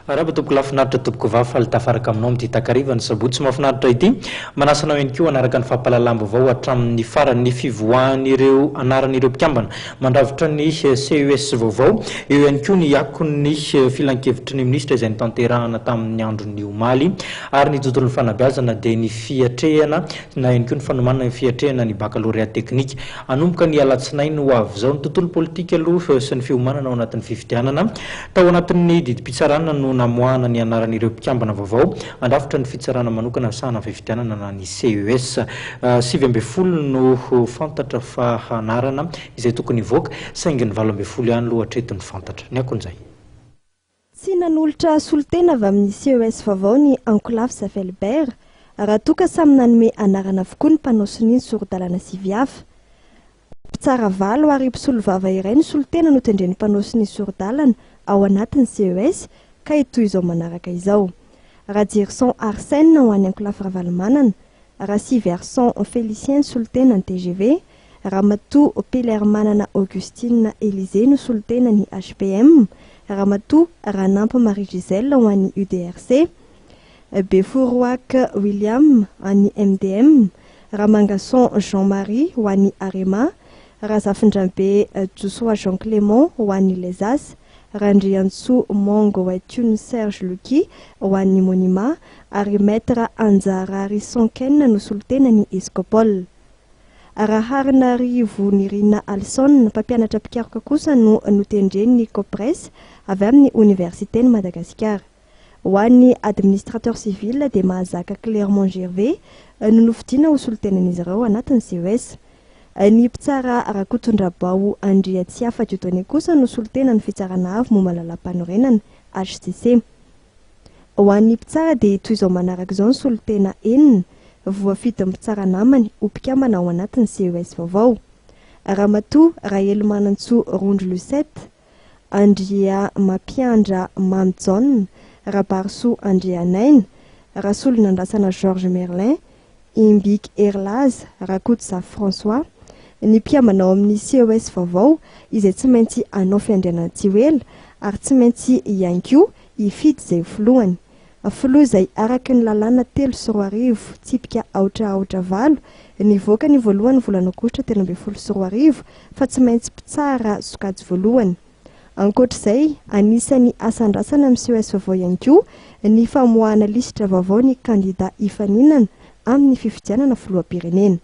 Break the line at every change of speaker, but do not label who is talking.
Arahaba tompoko lahy finaritra tompoko vavy faly tafaraka aminao amin'ity takariva ny sabotsy mahafinaritra ity. Manasa anao ihany koa hanaraka ny fampahalalam-baovao hatramin'ny farany ny fivoahan'ireo anaran'ireo mpikambana mandrafitra ny CES vaovao. Eo ihany koa ny akon'ny filankevitry ny minisitra izay notanterahana tamin'ny andron'ny omaly ary ny tontolon'ny fanabeazana dia ny fiatrehana na ihany koa ny fanomanana ny fiatrehana ny bakalorea teknika. Hanomboka ny alatsinainy ho avy izao ny tontolo politika aloha sy ny fiomanana ao anatin'ny fifidianana. Tao anatin'ny didim-pitsarana no namoahana ny anaran'ireo mpikambana vaovao handrafitra ny fitsarana manokana misahana ny fifidianana na ny CES. 19 no fantatra fa anarana izay tokony hivoaka saingy ny 18 ihany aloha hatreto no fantatra. Ny akon'izay.
Tsy nanolotra solontena avy amin'ny CES vaovao ny ankolafy Zafy Albert, raha toa ka samy nanome anarana avokoa ny mpanao sonia ny sori-dalana sivy hafa. Mpitsara valo ary mpisolovava iray ny solontena notendren'ny mpanao sonia sori-dalana ao anatin'ny CES ka toy izao manaraka izao. Rajerison Arsène ho an'ny ankolafy Ravalomanana, Rasiverson Félicien ny solontena ny tgv, Ramatoa Pelermanana Augustine Elysée no solontena ny HPM, Ramatoa Ranampy Marie Gisèle ho an'ny UDRC, Beforoak William an'ny MDM, Ramangason Jean Marie ho an'ny Arema, Razafindrabe Josoa Jean Clément ho an'ny Les As, Randriantsoa Mongo Waitiony Serge Lucky ho an'ny Monima ary Maître Anjararison Ken no solontena ny Escopol. Raharinarivo Nirina Alson, mpampianatra mpikaroka kosa no notendren'ny Copres avy amin'ny Oniversiten'i Madagasikara. Ho an'ny administrateur civil dia Mahazaka Clermont Gervais no nofidiana ho solontenan'izy ireo anatin'ny CES. Ny mpitsara Rakotondrabao Andriatsiafa Dieudonné kosa no solontenan'ny Fitsarana Avo momba ny Lalàmpanorenana, HCC. Ho an'ny mpitsara dia toy izao manaraka izao ny solontena enina voafidin'ny mpitsara namany ho mpikambana ao anatin'ny CES vaovao. Ramatoa Rahelimanantsoa Rondro Lucette, Andriamampiandra Mamy Jaona, Rabarisoa Andrianaina, Rasolonandrasana Georges Merlin, Imbiky Herilaza, Rakotozafy François. Ny mpikambana ao amin'ny CES vaovao izay tsy maintsy hanao fiandrianana tsy ho ela ary tsy maintsy ihany koa hifidy izay ho filohany. Filoha izay araka ny lalàna 2003 tsipika aotra aotra valo nivoaka ny voalohan'ny volana aogositra 2013 fa tsy maintsy mpitsara sokajy voalohany. Ankoatra izay, anisan'ny asa andrasana amin'ny CES vaovao ihany koa ny famoahana lisitra vaovao ny kandida hifaninana amin'ny fifidianana filoham-pirenena.